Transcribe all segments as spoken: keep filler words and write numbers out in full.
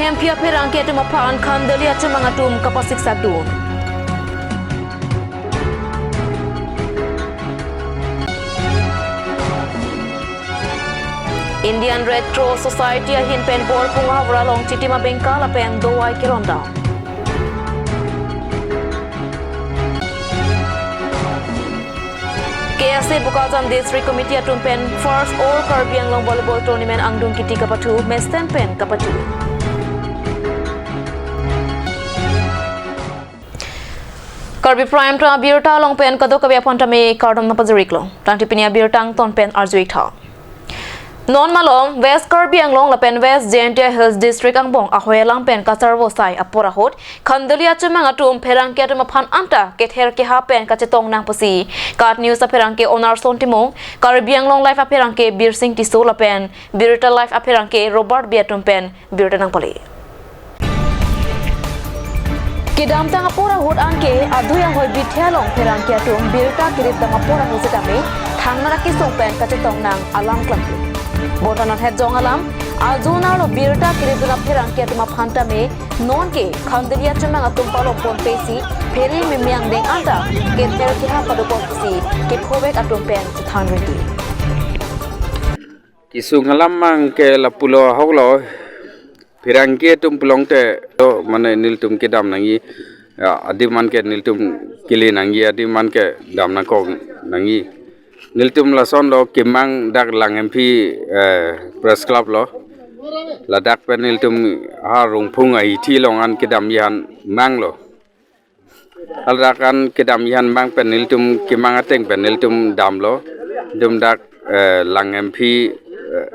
M P apherangke atum aphan Khanduli achomang atum kapasiksak dun. Indian Red Cross Society ahin pen Borpung Havra along Chitima Bengkal lapen dovai kelongdam. K S A Bokajan District Committee atum pen First All Karbi Anglong Volleyball Tournament angdeng kiti kapathu, mesten pen kapathu. Karbi Prime Time abirta along pen kadokave aphan tame kardom nangpajir-iklo. Tangte pini abirta angton pen arju-ik tha. Non malom West Karbi Anglong lapen West Jaintia Hills District angbong ahoi alam pen kacharvo asai apor ahut Khanduli achomang atum pherangke atum aphan anta kether keha pen kachetong nang pusi KAT News apherangke Onarson Timung, Karbi Anglong Live apherangke Birsing Tisso lapen Birta Live apherangke Robert Bey atum pen birta nangpale. Kedamtang apor ahut anke adui ahoi bithe along pherangke atum birta kirip dam apor ahut setame thangnat akesung pen kachetong nang alam klemkle. Bonta nanghet jong alam, ajo nalo birta kirip dun apherangke atum aphan tame nonke Khanduli achomang atum palong ponpe si phere meme angdeng anta kether keha padopon si kephovek atum pen chethan rinti. Kesung alam abangke lapulo ahoklo, pherangke atum pulote to mane nelitum kedam nangji, ya, adim anke nelitum kele nangji, adim anke dam nangkok nangji. Nelitum lasonlo kemang dak Langhimphi, eh, Press Club lo. Ladak pen nelitum ha Rongphung ahithi along an kedamji aphan manglo. Ladak an kedamji aphan mang pen nelitum kemang ateng pen nelitum damlo. Nelitum dak, eh, Langhimphi, eh,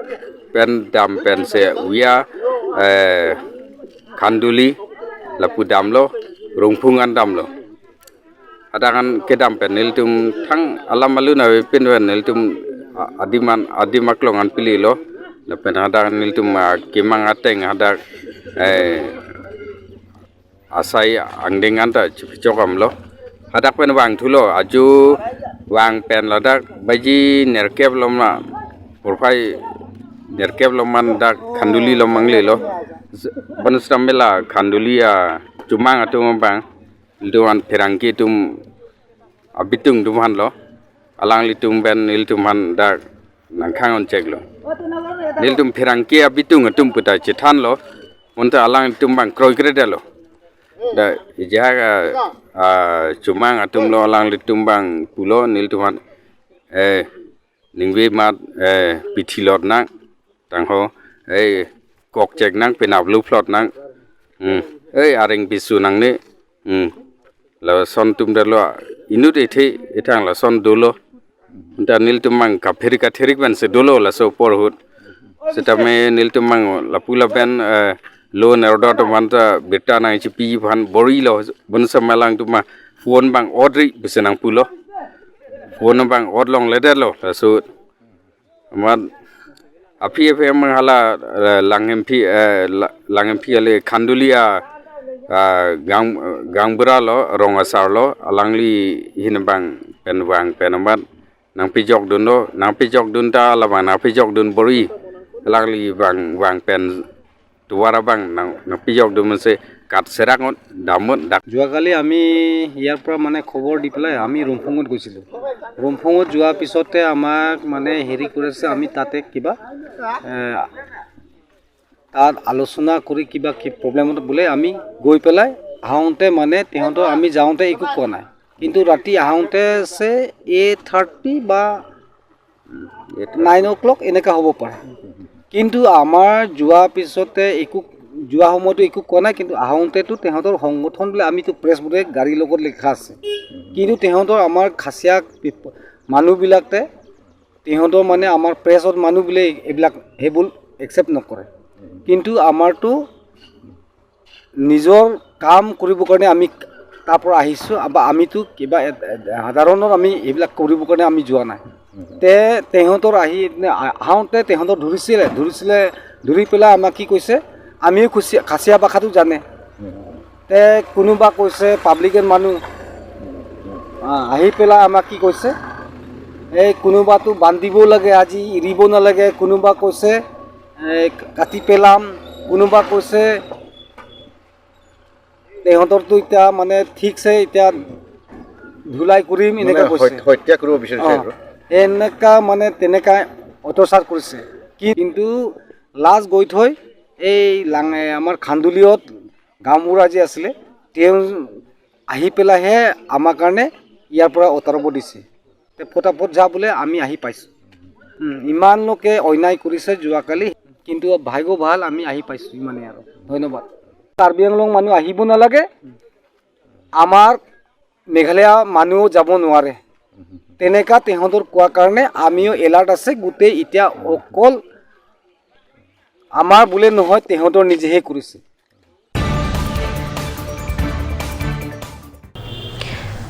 pen dam pen se via, eh, Khanduli lapu damlo, Rongphung an damlo. Hadak an kedam pen nelitum thang alam alun avepin pen nelitum a-, adim an, adim aklong an pililo. Lapen hadak nelitum, ah, kemang ateng hadak, eh, asai angdeng anta chipchok amlo. Hadak pen vangthulo, ajo vang pen ladak baji nerkep loma, porphai nerkep loma dak Khanduli along manglelo. Bonus tambela Khanduli achomang atum abang, nelitum aphan pherangke atum abitung atum aphanlo. Alanglitum pen nelitum aphan dak nangkhang-un cheklo. Nelitum pherangke abitung atum puta chethanlo. Bonta alanglitum abang kroikredetlo. Dak ejahak, ah, achomang atumlo, alanglitum abang pulo nelitum aphan, eh, ningve amat, eh, pithilot nang. Tangho, eh, kokchek nang, penap luphlot nang. Hmm. Eh, areng pisu nangne. Hmm. Lason atum dolo, inut ethe, ethang lason dolo. Bonta nelitum abang kapherik katherik pen si dolo laso apor ahut. Setame nelitum abang lapu lapen, eh, law and order atum aphanta birta nangchipi aphan borilo, bonus alam alangtum phone abang odri bese nangpulo. Phone abang odlongledetlo, laso amat aphi aphi abang hala, eh, Langhimphi, eh, La-, Langhimphi ale Khanduli a, ah, gang, gangbura lo, rong asar lo, alangli ahin abang pen vang pen amat nangpejok dunlo, nangpejok dun ta labang nangpejok dun bor-i, alangli vang, vang pen tovar abang nang, nangpejok dun mese kat serak ngot, dam ngot, dak। যোৱাকালি আমি ইয়াৰ পৰা মানে খবৰ দি পেলাই আমি ৰুমফুঙত গৈছিলোঁ। ৰুমফুঙত যোৱাৰ পিছতে আমাক মানে হেৰি কৰিছে, আমি তাতে কিবা, এ, তাত আলোচনা কৰি কিবা কি প্ৰব্লেমত বোলে আমি গৈ পেলাই আহোঁতে মানে তেহেঁতৰ, আমি যাওঁতে একো কোৱা নাই, কিন্তু ৰাতি আহোঁতে আছে এইট থাৰ্টি বা নাইন অ' ক্লক এনেকা হ'ব পাৰে। কিন্তু আমাৰ যোৱা পিছতে একো, যোৱা সময়তো একো কোৱা নাই, কিন্তু আহোঁতেতো তেহেঁতৰ সংগঠন বোলে, আমিতো প্ৰেছ বোলে গাড়ীৰ লগত লিখা আছে, কিন্তু তেহেঁতৰ আমাৰ খাচীয়া পিপ-, মানুহবিলাকে, তেহেঁতৰ মানে আমাৰ প্ৰেছত মানুহ বোলে এইবিলাক সেইবোৰ একচেপ্ট নকৰে। কিন্তু আমাৰতো নিজৰ কাম কৰিবৰ কাৰণে আমি তাৰ পৰা আহিছোঁ, বা আমিতো কিবা এ-, এ-, সাধাৰণৰ আমি এইবিলাক কৰিবৰ কাৰণে আমি যোৱা নাই। তে তেহেঁতৰ আহি আ-, আহোঁতে তেহেঁতৰ ধৰিছিলে, ধৰিছিলে, ধৰি পেলাই আমাক কি কৈছে, আমিও খুচি-, খাচীয়া ভাষাটো জানে। তে কোনোবা কৈছে পাব্লিকৰ মানুহ, আ, আহি পেলাই আমাক কি কৈছে, এই কোনোবাতো বান্ধিব লাগে, আজি এৰিব নালাগে, কোনোবা কৈছে এই কাটি পেলাম, কোনোবা কৈছে সিহঁতৰতো এতিয়া মানে ঠিকছে এতিয়া ধুলাই কৰিম মানে এনেকা কৈছে। হত-, হত্যা কৰিব বিচাৰিছে অ, আৰু। এনেকা মানে তেনেকা অত্যাচাৰ কৰিছে। কিন্তু লাষ্ট গৈ থৈ এই লাং-, আমাৰ খান্দুলিত গাঁওবুঢ়া যি আছিলে, তেওঁ আহি পেলাইহে আমাৰ কাৰণে ইয়াৰ পৰা আঁতৰাব দিছে। তে ফটাফট যা বোলে, আমি আহি পাইছো। উম, ইমান লোকে অন্যায় কৰিছে যোৱাকালি, কিন্তু ভাগ্য ভাল আমি আহি পাইছো, ইমানেই আৰু। ধন্যবাদ। কাৰ্বি আংলং মানুহ আহিব নালাগে, আমাৰ মেঘালয় মানুহ যাব নোৱাৰে। তেনেকা তেহেঁতৰ কোৱা কাৰণে আমিও এলাৰ্ট আছে। গোটেই এতিয়া অকল আমাৰ বোলে নহয়, তেহেঁতৰ নিজেহে কৰিছে।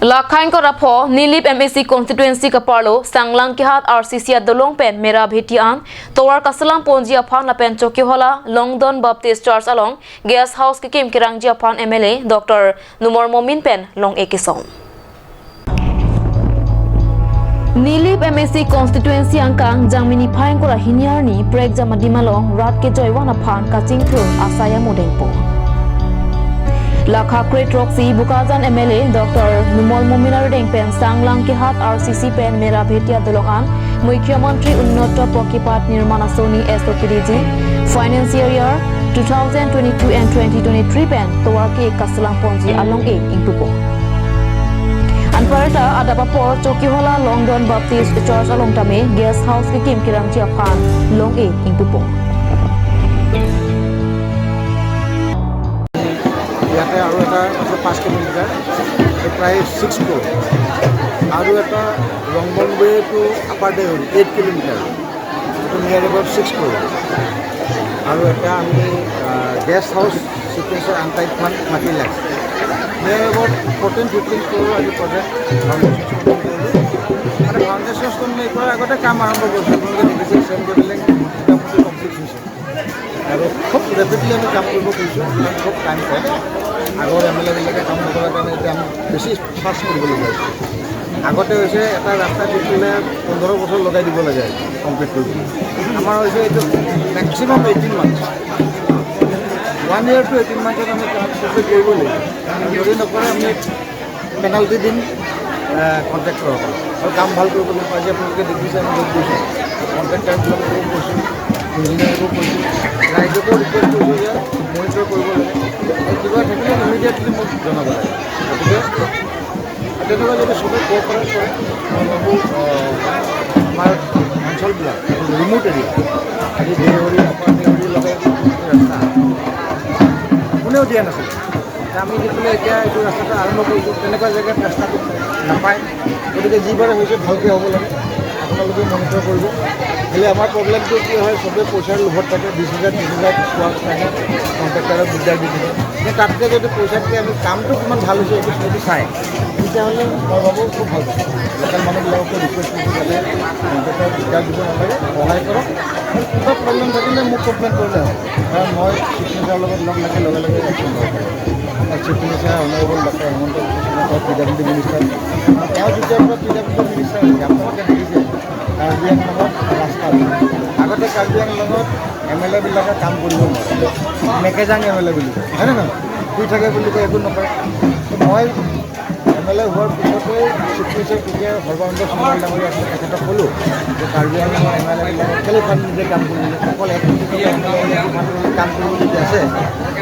Lakhang korapho Nilip M A C constituency kaparlo Sanglang Kehat R C C adolong pen Mera Bheti an tovar kaselam ponji aphan lapen Chokihola Long Don Baptist Church along guest house kekim kerangji aphan M L A Doctor Numal Momin pen long-e kesong. Nilip M A C constituency angkang Jangmi niphai ingkoi ra hini arni prekjam adim along rat kejoi van aphan kachingthur asai amodengpo. Lakha kre throksi Bokajan M L A Doctor Numal Momin arideng pen Sanglang Kehat R C C pen Mera Bheti adolong an Mukhyamantri Unnat Pakipat Nirman Asoni S O P D G, financial year two thousand twenty-two and twenty twenty-three pen tovar ke kaselam ponji along-e ingpupo. Anparta adap apor Chokihola Long Don Baptist Church along tame guest house kekim kerangji aphan long-e ingpupo. ইয়াতে আৰু এটা আছে পাঁচ কিলোমিটাৰ, এইটো প্ৰায় ছিক্স ক্ৰ'ৰ। আৰু এটা ৰংবন way to upper Deuri, eight kilometre, এইটো নিয়াৰ এবাউট ছিক্স ক্ৰ'ৰ। আৰু এটা আমি গেষ্ট হাউচ চিগনেচাৰ আনটাইপ ফাণ্ড মাটি লাগে, near about fourteen fifteen crore আমি প্ৰজেক্ট ফাউণ্ডেশ্যন ষ্ট'ন কৰিলোঁ। মানে ফাউণ্ডেশ্যন ষ্ট'ন কৰাৰ আগতে কাম আৰম্ভ কৰিছোঁ। আপোনালোকে দেখিছে, চেম গেট লেংথ মোটামুটি কমপ্লিট হৈছে। আৰু খুব ৰেপিডলি আমি কাম কৰিব খুজিছোঁ, ইমান খুব টাইম কম। আগৰ এম এল এবিলাকে কাম নকৰাৰ কাৰণে এতিয়া আমি বেছি ফাষ্ট কৰিবলগীয়া হৈছে। আগতে হৈছে এটা ৰাস্তা দি পেলাই পোন্ধৰ বছৰ লগাই দিব লাগে কমপ্লিট কৰিবলৈ। আমাৰ হৈছে এইটো maximum eighteen months, one year to eighteen মান্থছত আমি কাম কমপ্লিট কৰিবই লাগিব। যদি নকৰে আমি পেনাল্টি দিম কণ্ট্ৰেক্টৰসকলক। আৰু কাম ভাল কৰিব লাগিব। আজি আপোনালোকে দেখিছে, আমি য'ত গৈছোঁ, কণ্ট্ৰেক্টৰবিলাককো কৈছোঁ, ইঞ্জিনিয়াৰকো কৈছোঁ, ৰাইজকো ৰিকুৱেষ্ট কৰিছোঁ যে মনিটৰ কৰিব লাগে আৰু কিবা থাকিলে ইমিডিয়েটলি মোক জনাব লাগে। গতিকে তেনেকুৱা যদি সবে কোঅপাৰেট কৰে, মই ভাবোঁ, আহ, আমাৰ অঞ্চলবিলাক ৰিমট এৰিয়া, আজি দেউৰী, আপাৰ দেউৰী লগে ৰাস্তা কোনেও দিয়া নাছিল। আমি দি পেলাই এতিয়া এইটো ৰাস্তাটো আৰম্ভ কৰিছোঁ। তেনেকুৱা জেগাত ৰাস্তাটো নাপায়, গতিকে যিবাৰে হৈছে ভালকৈ হ'ব লাগে, আপোনালোকে মনিটৰ কৰিব। খালি আমাৰ প্ৰব্লেমটো কি হয়, সবে পইচাৰ লোভত থাকে, বিশ হাজাৰ ত্ৰিশ হাজাৰ পোৱাৰ কাৰণে কণ্ট্ৰেক্টৰক দিগদাৰ দি থাকে। কিন্তু তাতকৈ যদি পইচাতকৈ আমি কামটো কিমান ভাল হৈছে এইটো যদি চায়, তেতিয়াহ'লে মই ভাবোঁ খুব ভাল পাব। লোকেল মানুহবিলাককো ৰিকুৱেষ্ট কৰিছোঁ যাতে কণ্ট্ৰেক্টৰক দিগদাৰ দিব নালাগে, সহায় কৰক। আৰু কিবা প্ৰব্লেম থাকিলে মোক কমপ্লেইন কৰিলে হ'ব, কাৰণ মই চিফ মিনিষ্টাৰৰ লগত লগ লাগি লগে লগে একশ্যন ল'ব পাৰিম। আৰু chief minister honourable doctor Himanta বিশ্ব শৰ্মা, তেওঁ পি ডাব্লিউ ডি মিনিষ্টাৰ। তেওঁ যেতিয়াৰ পৰা পি ডাব্লিউ ডি মিনিষ্টাৰ হৈছে, আপোনালোকে দেখিছে কাৰ্বি আংলঙত ৰাস্তা নাই। আগতে কাৰ্বি আংলঙত এম এল এবিলাকে কাম কৰিব নোৱাৰে, মেকেজাং এম এল এ বুলি কয়, হয়নে নহয়? শুই থাকে বুলি কয়, একো নকৰে। মই এম এল এ হোৱাৰ পিছতে চিফ মিনিষ্টাৰ তেতিয়া সৰ্বানন্দ সোণোৱাল ডাঙৰীয়া আছিলে, তেখেতক ক'লোঁ যে কাৰ্বি আংলঙৰ এম এল এবিলাকে কেলৈ ফাণ্ড নিজে কাম কৰিবলৈ, অকল এক কোটি টকা এম এল এ ফাণ্ড কাম কৰিবলগীয়া আছে,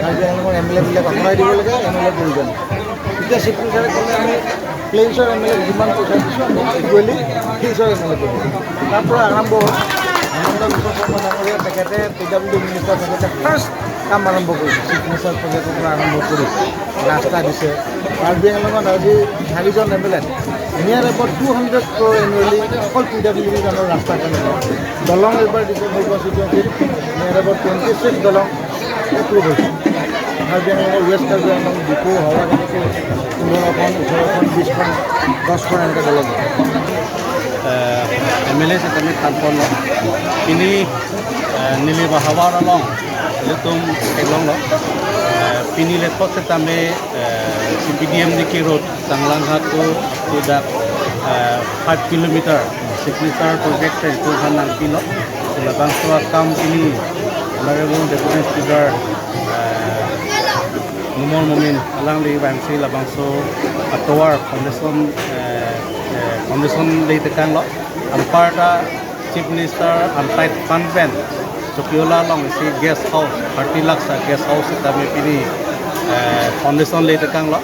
কাৰ্বি আংলঙৰ এম এল এবিলাক আঁতৰাই দিব লাগে, এম এল এ প্ৰয়োজন। তেতিয়া চিফ মিনিষ্টাৰে ক'লে, আমি প্লেইনছৰ এম এল এ যিমান পইচা দিছোঁ, আমি ইকুৱেলি হিলছৰ এম এল এ কৰিম। তাৰ পৰা আৰম্ভ হ'ল। হিমন্ত বিশ্ব শৰ্মা ডাঙৰীয়া তেখেতে পি ডাব্লিউ ডি মিনিষ্টাৰ থাকোঁতে ফাৰ্ষ্ট কাম আৰম্ভ কৰিছে, চিফ মিনিষ্টাৰ প্ৰজেক্টৰ পৰা আৰম্ভ কৰি ৰাস্তা দিছে। কাৰ্বি আংলঙত আজি চাৰিজন M L A, near about two hundred crore annually অকল পি ডাব্লিউ ডিৰ নামৰ ৰাস্তাৰ কাৰণে। দলং এইবাৰ দিছে, মোৰ কনষ্টিটুৱেঞ্চিত নিয়াৰ এবাউট টুৱেণ্টি ছিক্স দলং এপ্ৰুভ হৈছে। কাৰ্বি আংলঙৰ ৱেষ্ট কাৰ্বি আংলং, ডিফু, হাওৰালৈকে পোন্ধৰখন, ওঠৰখন, বিছখন, দহখন এনেকৈ দলং। এম এল এ হিচাপে আমি কাম কৰিলোঁ। Pini, eh, neli ba havar along ilitum theklonglo. Eh, pini le thot setame, eh, C P D M D K road, Sanglang Hat to, to that, eh, five kilometer signature project hai, to han nangpilo. To labangso akam pini Honorable Deputy Speaker, eh, Numal Momin alangli vangsi labangso atovar foundation, eh, eh, foundation le tekanglo. Anparta Chief Minister antai fund pen Chokihola along isi guest house, thirty lakhs a guest house sitame pini, eh, foundation le tekanglo.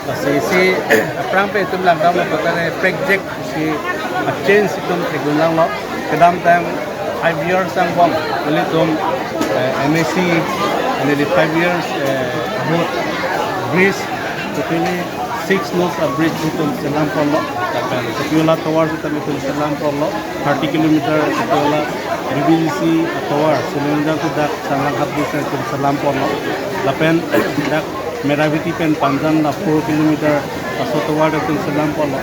Lasi isi aphrang pen itum langdamlo kotane project isi a change itum thekdun langlo. Kedamtang five years angbong nelitum, eh, M A C, neli five years, eh, ahut bridge, totally six nose a bridge itum selam ponlo. Lapen Chokihola tovar sitame itum selam ponlo. Thirty kilometer Chokihola B B D C tovar, Sulingjan to dak Sanglanghat bridge itum selam ponlo. Lapen dak Meraviti pen Panjan la four kilometer laso tovar itum selam ponlo.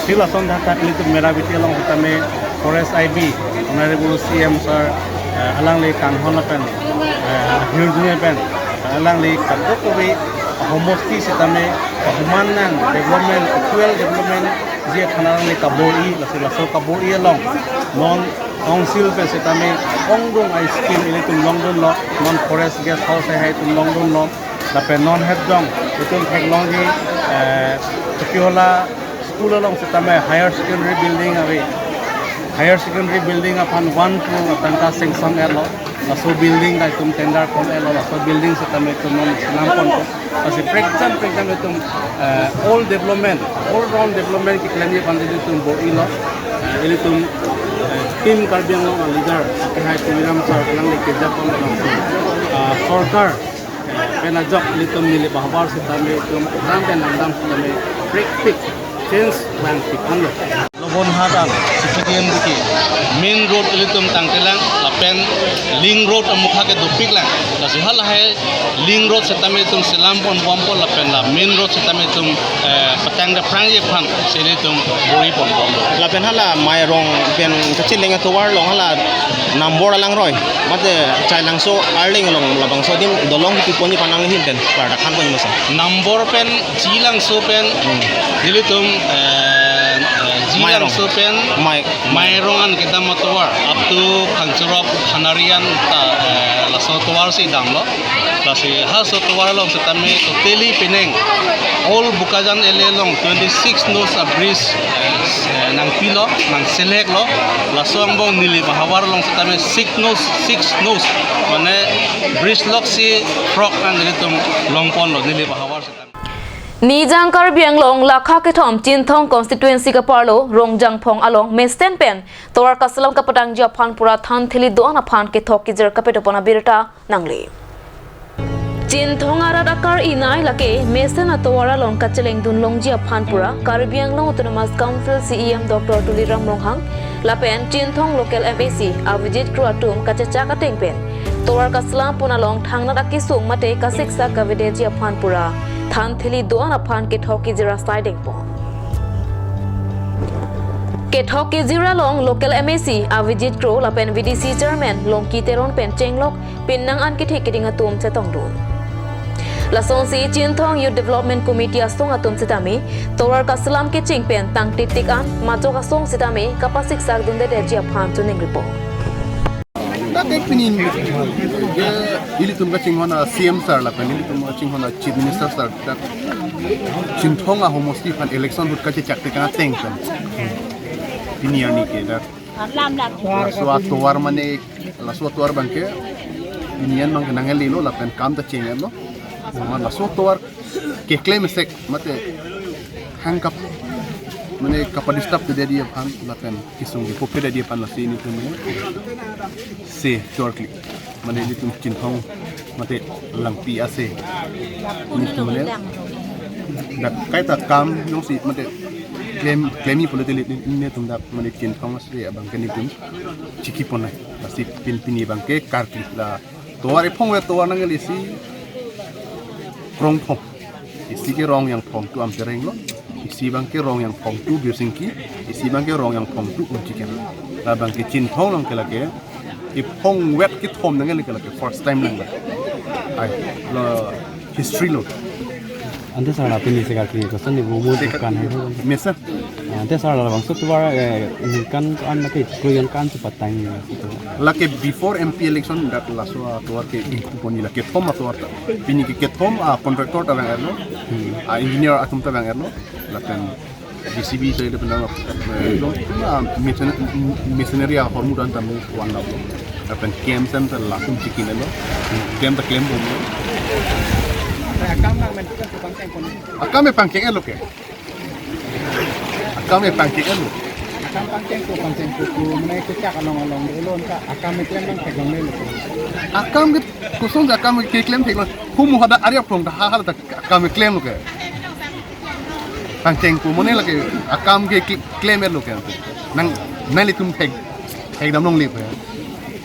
Si lason dak dak ilitum Meraviti along sitame Forest I B, Honorable C M sir, eh, alangli kanghon lapen, eh, hirdunge pen, alangli kadokave homosti sitame, homan nang development, equal development, ji aphan alangli kabor-i, lasi laso kabor-i along non council pen sitame ongdung a scheme ilitum longdunlo, non forest guest house hai itum longdunlo, lapen non het jong itum theklongji, eh, Chokihola school along sitame higher secondary building ave. Higher secondary building aphan one crore atangka sanction etlo. Laso building ta itum tender pon etlo. Laso building sitame itum non selam ponpo. Lasi prekjam prekjam itum, eh, all development, all round development keklemji aphan itum bor-ilo. Eh, ilitum, eh, Team Karbi Anglong a leader akehai Tuliram sir alangli kejapon, eh, sorkar pen ajok ilitum Nilip ahavar sitame itum ram pen langdam sitame prekpik change vangpik anlo. Lobon hadan C P D M D K main road ilitum tangtelang lapen link road amukha ke dopiklang. Lasi halahai link road sitame itum selam ponbompo lapen la main road sitame itum, eh, patang de phrangji aphan si ilitum bor-i ponbompo. Lapen hala Mairong pen kachileng atovar along hala Nambor alangroi, mate Chailangso arleng along labangso adim dolong piponji aphan nanghin pen parda khan ponji masa. Nambor pen Chailangso pen Hmm. nelitum, eh, eh, Mairong. Chailangso pen Mai- Mairong an kedam atovar up to Khangcherop Khanari an ta, eh, laso tovar si damlo. Lasi halaso tovar along sitame totally penang all Bokajan area along twenty six nose a bridge, eh, eh, nangpilo, nang select lo. Laso angbong Nilip ahavar along sitame six nose, six nose. Mane bridge lok si throk an nelitum long ponlo Nilip ahavar sitame. Nijang Karbi Anglong lakha kethom Chinthong constituency kaparlo Rongjangphong along mesen pen tovar kaselam kapatangji aphan pura than theli do-an aphan kethok kejir kapedo pon abirta nangle. Chinthong arat akar-i nai lake mesen atovar along kachelengdun longji aphan pura Karbi Anglong Autonomous Council C E M Doctor Tuliram Ronghang lapen Chinthong local M A C Avijit Kro atum kachechak ateng pen tovar kaselam pon along thangnat akesung mate kasiksak kavedeji aphan pura than theli do-an aphan kethok kejir asai dengpon. Kethok kejir along local M A C Avijit Kro lapen V D C chairman Longki Teron pen chenglok pinnang an kethe keding atum chetongdun. Lasonsi Chinthong Youth Development Committee asong atum sitame tovar kaselam kecheng pen tang titik an majok asong sitame kapasiksak dundedeji aphan choningri pon. Dak ek pini, eh, ilitum kachinghon a C M sir lapen ilitum kachinghon a Chief Minister sir dak Chinthong ahomosti aphan election ahut kachechak tekang ateng pen pini arni ke dak laso atovar mane, laso atovar abangke pini an abangke nanglelo lapen kam ta cheng-etlo. Mane laso atovar keklem esek mate hang kap mane kapadisturb kededi aphan lapen kesung kepho kededi aphan lasi nelitum mane se chorkli mane nelitum Chinthong mate Langpi ase nelitum mane dak kaita kam jongsi mate klem klem-i pulote nelitum dak mane Chinthong ase abangke nelitum chiki ponnai. Lasi pin pini abangke karkli la tovar ephong ve tovar nangle isi Krongphong. Isi ke Rongjangphong to Amtereng lo. Isi abangke Rongjangphong to Birsingki. Isi abangke Rongjangphong to Umchikem. Labangke Chinthong along ke lake ephong vet kethom nangle ke lake first time lang. Ai, lo history lo. Ante sar la pini se karkli koson ni bumu dukan hai ho. Mesen. Ante sir, labangso tovar, eh, ningkan ko-an mate chiklo jon ko-an si patang. Lake before M P election dak laso atovar ke ikuponi lake kethom atovar ta. Pini ke kethom a contractor ta vang-etlo. Hmm. A engineer atum ta vang-etlo. Lapen J C B side pen, eh, ah, mason-, machinery ahormu dan tame one lakh. Lapen K M C M ta latum chikin-etlo. K M ta klembomlo. Akam nang men kita tukang tengkon. Akam e pangcheng-etlo ke. Akam e pangcheng-etlo. Akam pangcheng ko, pangcheng ko, ko, mane kechak along along dolo, anke akam e klem nang theklonglelo. Akam ke koson akam keklem theklong. Hum hada ari aphrang ta ha ha ta akam e klemlo ke. Pangcheng ko mane lake akam ke kle-, klem-etlo ke. Nang, nanglitum thek, thekdamlongle ke.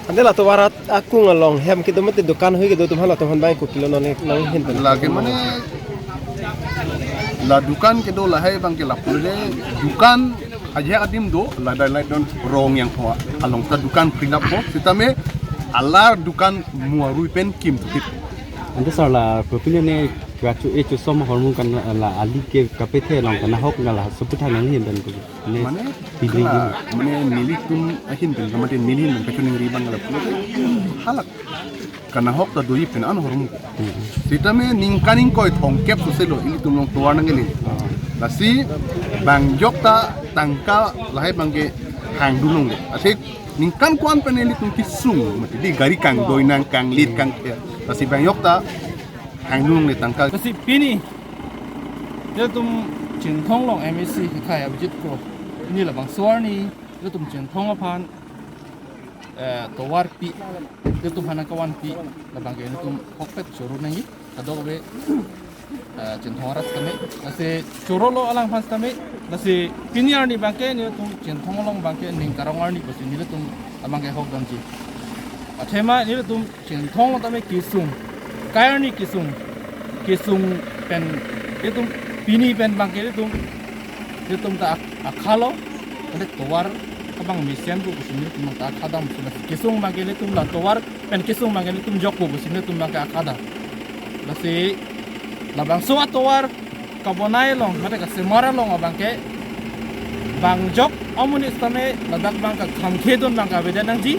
Ante la tovar akung along hem kedo mate dukan hui kedo atum hala atum aphan bang ko kilo non nanghin pen. Lake mane la dukan kedo lahai abang ke lapu le dukan aja adim do la dai light don rong yang hoa along ta dukan prilap ho sitame alar dukan muarui pen kim thukit. Ante sir la kopine ne kachu e chu som hormu kan la ali ke kapethe along kan ahok na la suputhak nanghin pen ko. Ne mane pidring kala, mane nelitum ahin pen, mate neli pen kachoningri abang lapu. Halak. Kanahok ta doji pen an hormu. Hmm. Sitame ningkan ingkoi thomkep soselo ilitum along tovar nangkele. Ah. Lasi bangjok ta tangka lahai abang ke hangdunlongle. Ase ningkan ko-an pen ilitum kesung, mate di gari kangdoi nang kanglit kang. Lasi bangjok ta hangdunlongle tangka. Lasi pini, ilitum Chinthong along M A C hikhai Abhijit Kro. Pini labangso arni, ilitum Chinthong aphan, eh, tovar pi, ilitum aphan nangkavanpi, labang ke ilitum hokpet choro nangji, kadokave, eh, Chinthong arat sitame, lasi chorolo alangphan sitame, lasi pini arni abang ke, ilitum Chinthong along abang ke, ning karong arni pusi ilitum abang ke hokdamji. Athema ilitum Chinthong tame kesung. Kai arni kesung. Kesung pen ilitum pini pen abang ke ilitum, ilitum ta ak-, akhalo. Ante tovar abang mesen pu pusi ilitum ta akhadam. Kesung abang ke ilitum la tovar pen kesung abang ke ilitum jokpo pusi ilitum abang ke akhadam. Lasi labangso atovar kabonai along, mate kasemar along abang ke, bangjok amonit tame ladak abang ke khamkhedun abang ke avedet nangji.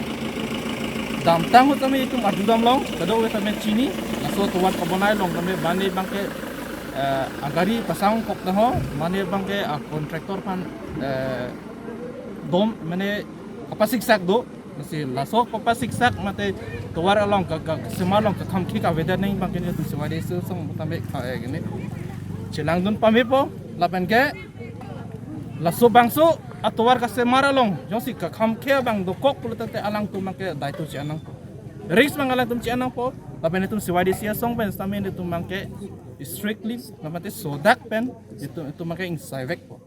Damtang ahut tame itum arjudamlong, kadokave tame chini, laso atovar kabonai along tame mane abang ke, eh, agari pasangkok ta ho, mane abang ke a contractor aphan, eh, dom, mane kapasiksak do, lasi laso kapasiksak mate tovar along ka, ka, kasemar along kakhamkhe kavedet nangji abang ke ilitum C Y D C asong tame ka, eh, kene chelangdun pamepo lapen ke laso bangso atovar kasemar along jongsi kakhamkhe abang dokok pulote alangtum abang ke daito chi-an nangpo. Risk abang alangtum chi-an nangpo. Lapen ilitum C Y D C asong pen sitame ilitum abang ke strictly, mate sodak pen ilitum, ilitum abang ke ingsaivekpo.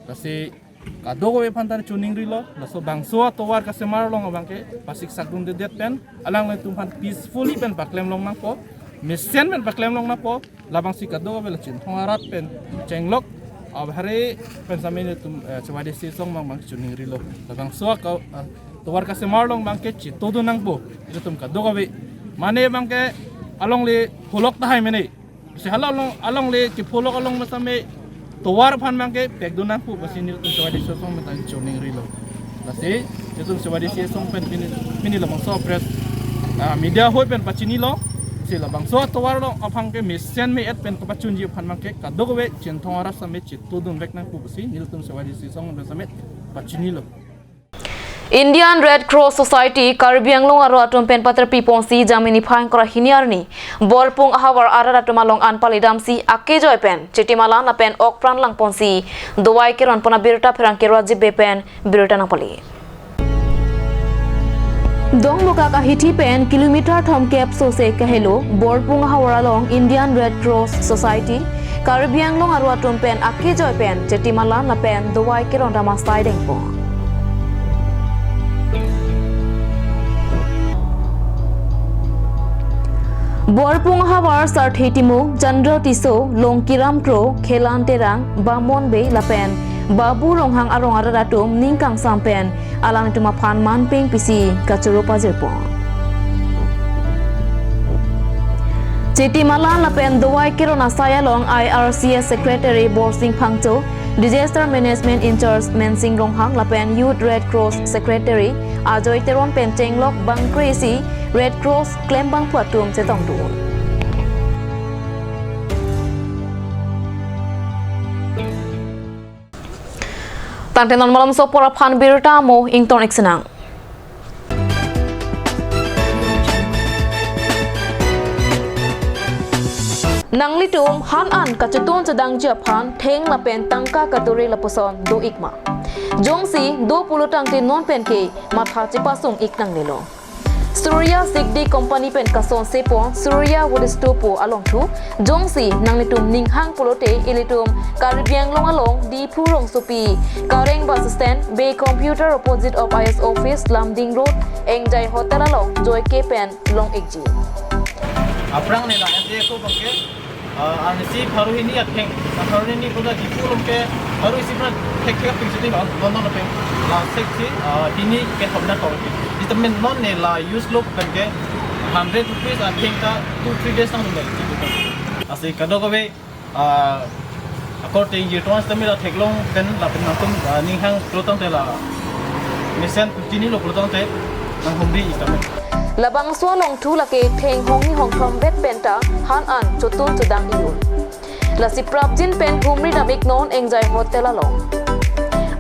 Lasi kadokave aphan ta choningrilo, laso bangso atovar kasemar along abang ke pasiksakdundedet pen, alanglitum aphan peacefully pen paklemlong nangpo, mesen pen paklemlong nangpo, labangsi kadokave la Chinthong arat pen chenglok, abhare pen sitame ilitum, eh, C Y D C asong abang abang choningrilo. Labangso aka, eh, tovar kasemar along abang ke chitodun nangpo, ilitum kadokave. Mane abang ke alongle pholok tahai mene. Si hala along, alongle kepholok along sitame tovar aphan abang ke pekdun nangpo pusi nelitum C Y D C asong pen ta choningrilo. Lasi nelitum C Y D C asong pen pini, pini labangso press, ah, media ahoi pen pachinilo. Si labangso atovar along aphan ke mesen me-et pen kapachunji aphan abang ke kadokave Chinthong arat sitame chitodunvek nangpo pusi nelitum C Y D C asong pen sitame pachinilo. Indian Red Cross Society Karbi Anglong arlo atum pen paterpi ponsi Jamini phai ingkoi ra hini arni Borpung ahavar arat atum along an palidamsi akejoi pen chiti malan lapen okpran lang ponsi dawai keron pon abirta pherangke Rajiv Bey pen birta nangpali. Dongmukak ahithi pen kilometer thomkep sose kahelo Borpung ahavar along Indian Red Cross Society Karbi Anglong arlo atum pen akejoi pen chiti malan lapen dawai keron dam asai dengpo. Borpung ahavar Sarthe Timung, Chandra Tisso, Longkiram Kro, Khelan Terang, Bamon Bey lapen Babu Ronghang arong arat atum ning kangsam pen alanglitum aphan manpeng pisi kachoro pajirpo. Chiti malan lapen dawai keron asai along I R C S Secretary Borsing Phangcho, Disaster Management in-charge Mensing Ronghang lapen Youth Red Cross Secretary Ajoy Teron pen chenglok bangkre isi Red Cross klembangpo atum chetongdun. Tangte non malomso apor aphan birta amo ington-ik sinang. Nanglitum han an kachetun chedangji aphan theng lapen tangka kature lapuson do-ik ma? Jongsi do pulo tangte non penke matha chepasung-ik nangnelo. Surya Sigdi Company pen kasonse pon Surya Wood Stove pu alongthu. Jongsi nanglitum ninghang pulote ilitum Karbi Anglong along Diphu rongsopi Kareng bus stand, Bey Computer opposite of I S office, Lumding Road, Enjoy Hotel along joike pen long-ikji. Aphrang nela N J S O abangke, ah, arnisi pharo hini atheng, pharo hini koda Diphu along ke pharo isi pran thek thek ping sini non non non ping la sek si, ah, hini ke hobna tong ki. Itamen non nela use lo pen ke hundred rupees atheng ta two three days nang nang. Asi kadokave, ah, according to tomas tamila theklong pen lapen nangtum, ah, ninghang pulo tangte la mesen chinilo pulo tangte nanghumri-ik tame. Labangso alongthu lake theng hongni hongthom vet penta han an chotun chodang-ik un. Lasi prapjin pen humri dam-iknon Enjoy Hotel along.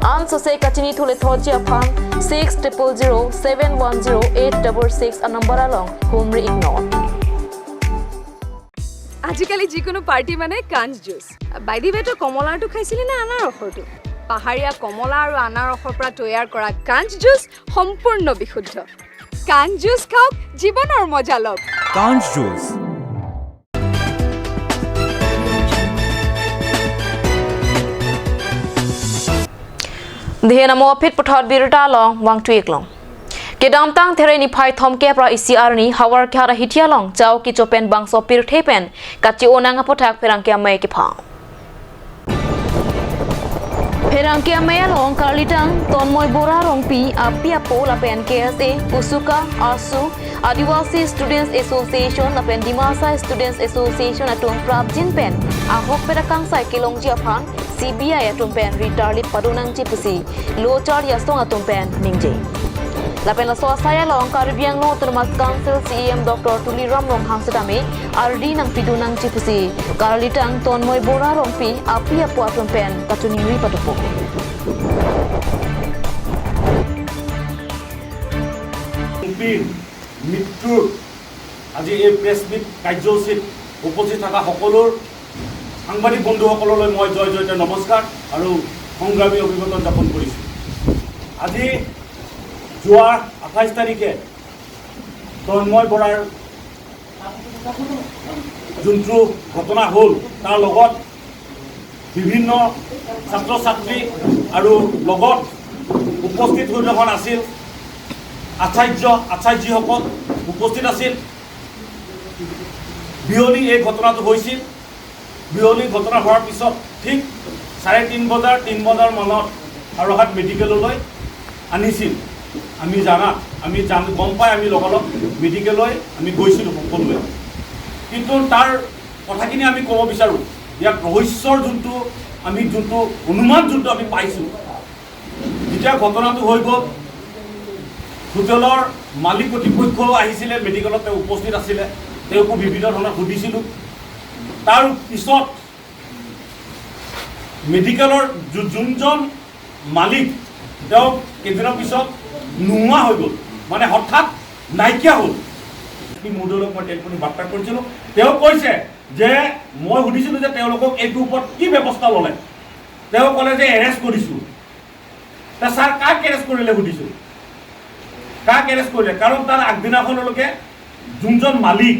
Ansose kachinithu lethotji aphan six triple zero seven one zero eight double six anumber along humri-iknon. আজিকালি যিকোনো পাৰ্টি মানে কাঞ্চ juice. By the ৱে, তই কমলাৰটো খাইছিলি নে আনাৰসৰটো? পাহাৰীয়া কমলা আৰু আনাৰসৰ পৰা তৈয়াৰ কৰা কাঞ্চ জুচ সম্পূৰ্ণ বিশুদ্ধ। কাঞ্চ জুচ খাওক, জীৱনৰ মজা লওক। কাঞ্চ juice. Dihen amo aphi puthot birta along vangthu-iklong. Kedamtang There niphai thomkep ra isi arni Howraghat ahithi along chao kecho pen bangso pirthe pen kache-o nang aputhak pherangke amei kepha. Pherangke amei along karlitang Tonmoi Bora Rongpi api apo lapen K S A, USUKA, ASU, Adivasi Students Association lapen Dimasa Students Association atum prapjin pen ahokpet akangsai kelongji aphan C B I atum pen ritarlip pado nangji pusi lochar asong atum pen ningje. Lapen laso asai along Karbi Anglong Autonomous Council C E M Doctor Tuliram Ronghang setame ardi nangpidun nangji pusi karlitang Tonmoi Bora Rongpi api apo atum pen kachiningri padopo. মৃত্যুৰ আজি এই press meet কাৰ্যসূচীত উপস্থিত থকা সকলো সাংবাদিক বন্ধুসকললৈ মই জয় জয়তে নমস্কাৰ আৰু সংগ্ৰামী অভিবাদন যাপন কৰিছোঁ। আজি যোৱা আঠাইছ তাৰিখে তন্ময় বৰাৰ যোনটো ঘটনা হ'ল, তাৰ লগত বিভিন্ন ছাত্ৰ ছাত্ৰী আৰু লগত উপস্থিত হৈ থকা আছিল আচাৰ্য আচাৰ্যসকল উপস্থিত আছিল। বিয়লি এই ঘটনাটো হৈছিল। বিয়লি ঘটনা হোৱাৰ পিছত ঠিক চাৰে তিন বজাৰ, তিন বজাৰ মানত হৰহাট মেডিকেললৈ আনিছিল। আমি জানাত, আমি জান-, গম পাই আমি লগালগ মেডিকেললৈ আমি গৈছিলোঁ সকলোৱে। কিন্তু তাৰ কথাখিনি আমি ক'ব বিচাৰোঁ, ইয়াত ৰহস্যৰ যোনটো আমি যোনটো অনুমান যোনটো আমি পাইছোঁ, যেতিয়া ঘটনাটো হৈ গ'ল, হোটেলৰ মালিক কৰ্তৃপক্ষ আহিছিলে, মেডিকেলত তেওঁ উপস্থিত আছিলে, তেওঁকো বিভিন্ন ধৰণৰ সুধিছিলোঁ। তাৰ পিছত মেডিকেলৰ যো-, যোনজন মালিক, তেওঁ কেইদিনৰ পিছত নোহোৱা হৈ গ'ল, মানে হঠাৎ নাইকিয়া হ'ল। শ্ৰী মুদৈলৈ মই টেলিফোনিক বাৰ্তা কৰিছিলোঁ। তেওঁ কৈছে যে মই সুধিছিলোঁ যে তেওঁলোকক এইটোৰ ওপৰত কি ব্যৱস্থা ল'লে। তেওঁ ক'লে যে এৰেষ্ট কৰিছোঁ। তে ছাৰ, কাক এৰেষ্ট কৰিলে সুধিছোঁ। কাক এৰেষ্ট কৰিলে? কাৰণ তাৰ আগদিনাখনলৈকে যোনজন মালিক,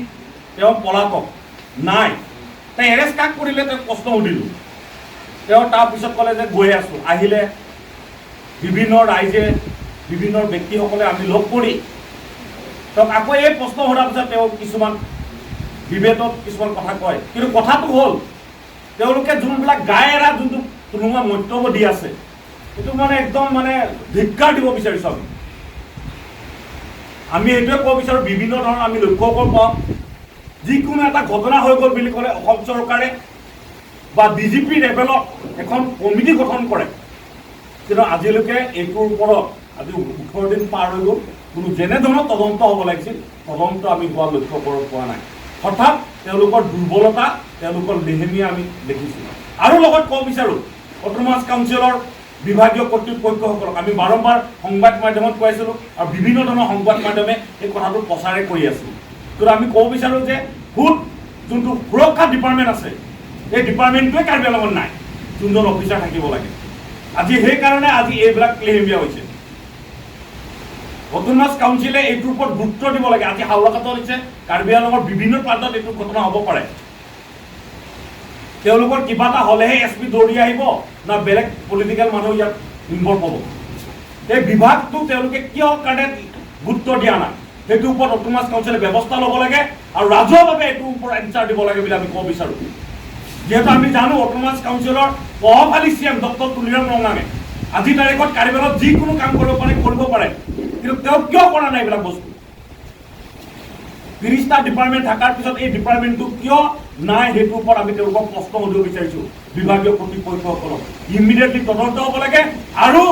তেওঁ পলাতক, নাই। তে এৰেষ্ট কাক কৰিলে, তেওঁক প্ৰশ্ন সুধিলোঁ। তেওঁ তাৰপিছত ক'লে যে গৈ আছোঁ। আহিলে বিভিন্ন ৰাইজে, বিভিন্ন ব্যক্তিসকলে আমি লগ কৰি তেওঁক আকৌ এই প্ৰশ্ন সোধাৰ পিছত তেওঁ কিছুমান বিভেদত কিছুমান কথা কয়। কিন্তু কথাটো হ'ল, তেওঁলোকে যোনবিলাক গাই এৰা যোনটো থুলুঙা মন্তব্য দি আছে, এইটো মানে একদম মানে ধিক্কাৰ দিব বিচাৰিছোঁ আমি। আমি এইটোৱে ক'ব বিচাৰোঁ, বিভিন্ন ধৰণৰ আমি লক্ষ্য কৰোঁ পাওঁ, যিকোনো এটা ঘটনা হৈ গ'ল বুলি ক'লে অসম চৰকাৰে বা ডি জি পি লেভেলত এখন কমিটি গঠন কৰে, কিন্তু আজিলৈকে এইটোৰ ওপৰত আজি ওঠৰ দিন পাৰ হৈ গ'ল, কোনো যেনেধৰণৰ তদন্ত হ'ব লাগিছিল, তদন্ত আমি হোৱা লক্ষ্য কৰ-, পোৱা নাই। হঠাৎ তেওঁলোকৰ দুৰ্বলতা, তেওঁলোকৰ লেহেমীয়া আমি দেখিছোঁ। আৰু লগত ক'ব বিচাৰোঁ, অট'নমাছ কাউন্সিলৰ বিভাগীয় কৰ্তৃপক্ষসকলক আমি বাৰম্বাৰ সংবাদ মাধ্যমত কৈ আছিলোঁ আৰু বিভিন্ন ধৰণৰ সংবাদ মাধ্যমে এই কথাটো প্ৰচাৰে কৰি আছিল। কিন্তু আমি ক'ব বিচাৰোঁ যে ফুড যোনটো সুৰক্ষা ডিপাৰ্টমেণ্ট আছে, এই ডিপাৰ্টমেণ্টটোৱে কাৰ্বি আংলঙত নাই, যোনজন অফিচাৰ থাকিব লাগে। আজি সেইকাৰণে আজি এইবিলাক লেহেমীয়া হৈছে। অট'নমাছ কাউন্সিলে এইটোৰ ওপৰত গুৰুত্ব দিব লাগে। আজি হাওৰাঘাটত হৈছে, কাৰ্বি আংলঙৰ বিভিন্ন প্ৰান্তত এইটো ঘটনা হ'ব পাৰে। তেওঁলোকৰ কিবা এটা হ'লেহে এছ পি দৌৰি আহিব, না বেলেগ পলিটিকেল মানুহ ইয়াত ইনভল্ভ হ'ব? এই বিভাগটো তেওঁলোকে কিয় কাৰণে গুৰুত্ব দিয়া নাই, সেইটোৰ ওপৰত অট'নমাছ কাউন্সিলে ব্যৱস্থা ল'ব লাগে আৰু ৰাজহুৱাভাৱে এইটোৰ ওপৰত এনচাৰ দিব লাগে বুলি আমি ক'ব বিচাৰোঁ। যিহেতু আমি জানো অট'নমাছ কাউন্সিলৰ প্ৰভাৱশালী চি এম ডক্টৰ তুলিৰাম ৰংহাঙে আজিৰ তাৰিখত কাৰ্বি আংলঙত যিকোনো কাম কৰিব পাৰে, কৰিব পাৰে, কিন্তু তেওঁ কিয় কৰা নাই এইবিলাক বস্তু? ত্ৰিশটা ডিপাৰ্টমেণ্ট থকাৰ পিছত এই ডিপাৰ্টমেণ্টটো কিয় নাই, সেইটোৰ ওপৰত আমি তেওঁলোকক প্ৰশ্ন সুধিব বিচাৰিছোঁ বিভাগীয় কৰ্তৃপক্ষসকলক। ইমিডিয়েটলি তদন্ত হ'ব লাগে আৰু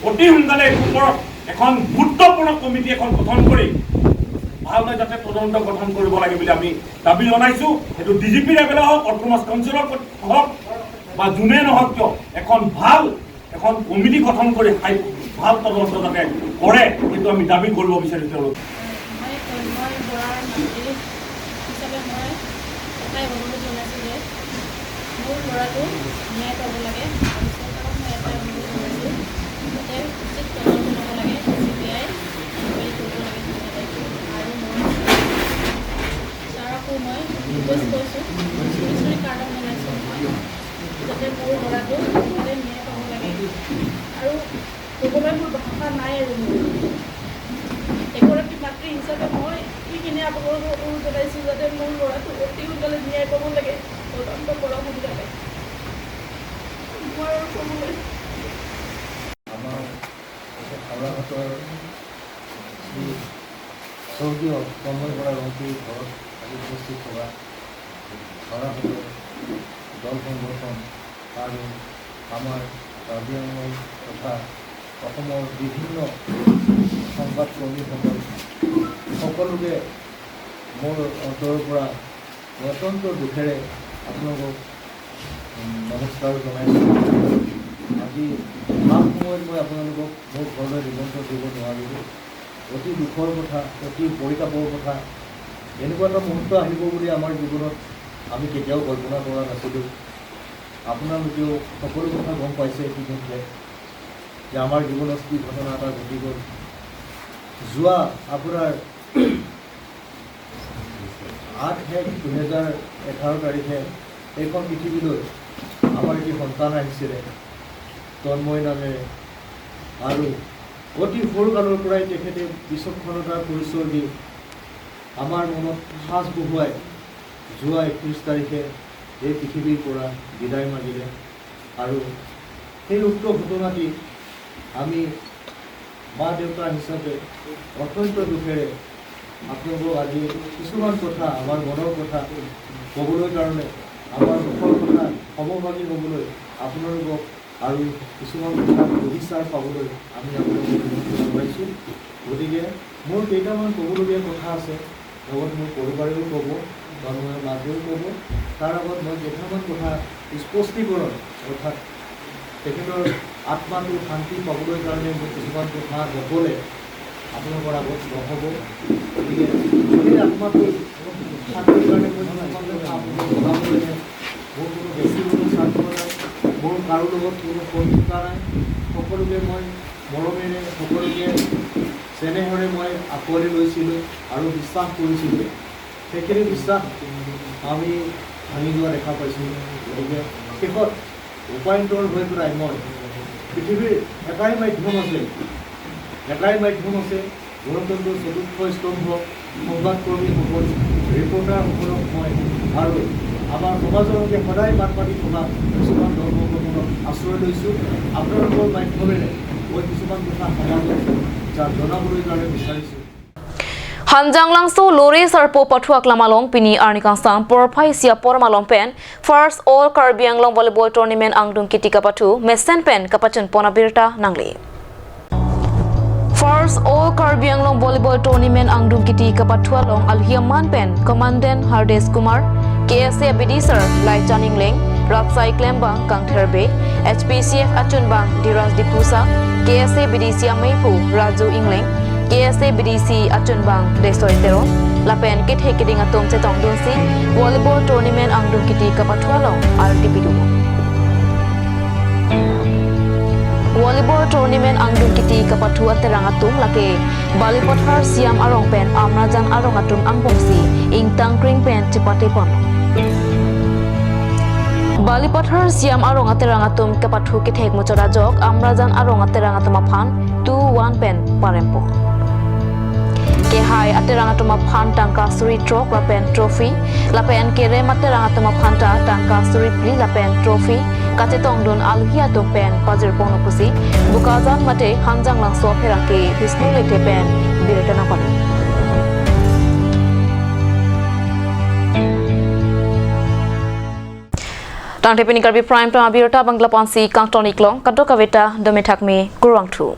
অতি সোনকালে এইটোৰ ওপৰত এখন গুৰুত্বপূৰ্ণ কমিটি এখন গঠন কৰি ভালদৰে যাতে তদন্ত গঠন কৰিব লাগে বুলি আমি দাবী জনাইছোঁ। সেইটো ডি জি পি লেভেলে হওক, অট'নমাছ কাউন্সিলৰ হওক বা যোনে নহওক কিয়, এখন ভাল এখন কমিটি গঠন কৰি হাই-, ভাল তদন্ত যাতে কৰে, সেইটো আমি দাবী কৰিব বিচাৰিছোঁ তেওঁলোকক। মই তন্ময় বৰাৰ মাতৃ হিচাপে মই এটাই অনুৰোধ জনাইছোঁ যে মোৰ ল'ৰাটো ন্যায় পাব লাগে আৰু চৰকাৰক মই এটাই অনুৰোধ জনাইছোঁ যাতে উচিত তদন্ত ল'ব লাগে, চি বি আই ইনকুৱাৰী কৰিব লাগে বুলি। আৰু মই ছাৰকো মই ৰিকুৱেষ্ট কৰিছোঁ, চুৰি চুৰি কাৰ্ডত মই লৈছোঁ মই যাতে মোৰ ল'ৰাটো সোনকালে ন্যায় পাব লাগে। আৰু ক'বলৈ মোৰ ভাষা নাই আৰু মোৰ। এগৰাকী মাতৃ হিচাপে মই এইখিনি আপোনালোকক অনুৰোধ জনাইছোঁ যাতে মোৰ ল'ৰাটো অতি সোনকালে ন্যায় পাব লাগে, তদন্ত কৰক সোনকালে। মই আৰু ক'বলৈ আমাৰ হাওৰাঘাটৰ শ্ৰী স্বৰ্গীয় তন্ময় বৰা ৰংপুৰীৰ ঘৰত আজি উপস্থিত থকা হাওৰাঘাটৰ দল সংগঠন আৰু আমাৰ কাৰ্বি আংলং তথা অসমৰ বিভিন্ন সংবাদকৰ্মীসকল, সকলোকে মোৰ অন্তৰৰ পৰা মই অত্যন্ত দুখেৰে আপোনালোকক, উম, নমস্কাৰ জনাইছোঁ। আজি ভাল সময়ত মই আপোনালোকক মোৰ ঘৰলৈ নিমন্ত্ৰণ দিব নোৱাৰিলোঁ। অতি দুখৰ কথা, অতি পৰিতাপৰ কথা। এনেকুৱা এটা মুহূৰ্ত আহিব বুলি আমাৰ জীৱনত আমি কেতিয়াও কল্পনা কৰা নাছিলোঁ। আপোনালোকেও সকলো কথা গম পাইছে ইতিমধ্যে যে আমাৰ জীৱনত কি ঘটনা এটা ঘটি গ'ল। যোৱা আপোনাৰ আঠ এক দুহেজাৰ এঘাৰ তাৰিখে এইখন পৃথিৱীলৈ আমাৰ এটি সন্তান আহিছিলে তন্ময় নামেৰে। আৰু অতি সৰুকালৰ পৰাই তেখেতে বিচক্ষণতাৰ পৰিচয় দি আমাৰ মনত সাঁচ বহুৱাই যোৱা একত্ৰিশ তাৰিখে এই পৃথিৱীৰ পৰা বিদায় মাগিলে। আৰু সেই উক্ত ঘটনাটি আমি মা দেউতা হিচাপে অত্যন্ত দুখেৰে আপোনালোকক আজি কিছুমান কথা, আমাৰ মনৰ কথা ক'বলৈ কাৰণে, আমাৰ দুখৰ কথা সমভাগী হ'বলৈ আপোনালোকক আৰু কিছুমান কথা সুবিচাৰ পাবলৈ আমি আপোনালোকক নিমন্ত্ৰণ জনাইছোঁ। গতিকে মোৰ কেইটামান ক'বলগীয়া কথা আছে, লগত মোৰ পৰিবাৰেও ক'ব, তন্ময়ৰ মাকেও ক'ব। তাৰ আগত মই কেইটামান কথা স্পষ্টীকৰণ, অৰ্থাৎ তেখেতৰ আত্মাটো শান্তি পাবলৈ কাৰণে মই কিছুমান কথা নক'লে আপোনালোকৰ আগত নহ'ব। গতিকে সেই আত্মাটো শান্তিৰ কাৰণে মই কিছুমান কথা আপোনালোকক জনাব লাগে। মোৰ কোনো ব্যক্তিগত স্বাৰ্থ নাই, মোৰ কাৰো লগত কোনো শত্ৰুতা নাই। সকলোকে মই মৰমেৰে, সকলোকে চেনেহৰে মই আঁকোৱালি লৈছিলোঁ আৰু বিশ্বাস কৰিছিলোঁ। সেইখিনি বিশ্বাস আমি ভাঙি যোৱা দেখা পাইছোঁ। গতিকে শেষত উপায়ন্তৰ হৈ পেলাই মই পৃথিৱীৰ এটাই মাধ্যম আছে, এটাই মাধ্যম আছে, গণতন্ত্ৰৰ চতুৰ্থ স্তম্ভ, সংবাদকৰ্মীসকল, ৰিপৰ্টাৰসকলক মই আৰু আমাৰ সমাজৰ হকে সদায় মাত মাতি থকা কিছুমান দল সংগঠনক আশ্ৰয় লৈছোঁ। আপোনালোকৰ মাধ্যমেৰে মই কিছুমান কথা সমাজত জা-, জনাবলৈ কাৰণে বিচাৰিছোঁ। Hanjanglangso Lore Sarpo pathu aklam along pini arni kangsam porphai isi apor malom pen First All Karbi Anglong Volleyball Tournament angdung kiti kapathu mesen pen kapachun pon abirta nangle. First All Karbi Anglong Volleyball Tournament angdung kiti kapathu along alhi aman pen Commandant Hardesh Kumar, K S A B D sir Laichan Engleng, Rapsai Klembang Kangther Bey, H P C F achunbang Dhiraj Diphusa, K S A B D C ameiphu Raju Engleng, K S A B D C achunbang Desoi Teron, lapen kethe keding atum chetongdunsi volleyball tournament angdung kiti kapathu along arti pidu. Volleyball tournament angdung kiti kapathu aterang atum lake Balipathar Siam arong pen Amrajan arong atum angbongsi ingtang kring pen chepate pon. Balipathar Siam arong aterang atum kapathu kethek muchot ajok Amrajan arong aterang atum aphan two one pen parempo. Kehai aterang atum aphan tangka suri throk lapen trophy, lapen kerem aterang atum aphan ta tangka suri phli lapen trophy kachetongdun alhi atum pen pajirpon pusi Bokajan mate Hanjanglangso apherangke Bisnu Lekthe pen birta nangpali. Tangte pini Karbi Prime Time abirta abang lapu-ansi kangton iklong, kadokave ta dome thakme, kurvangthu.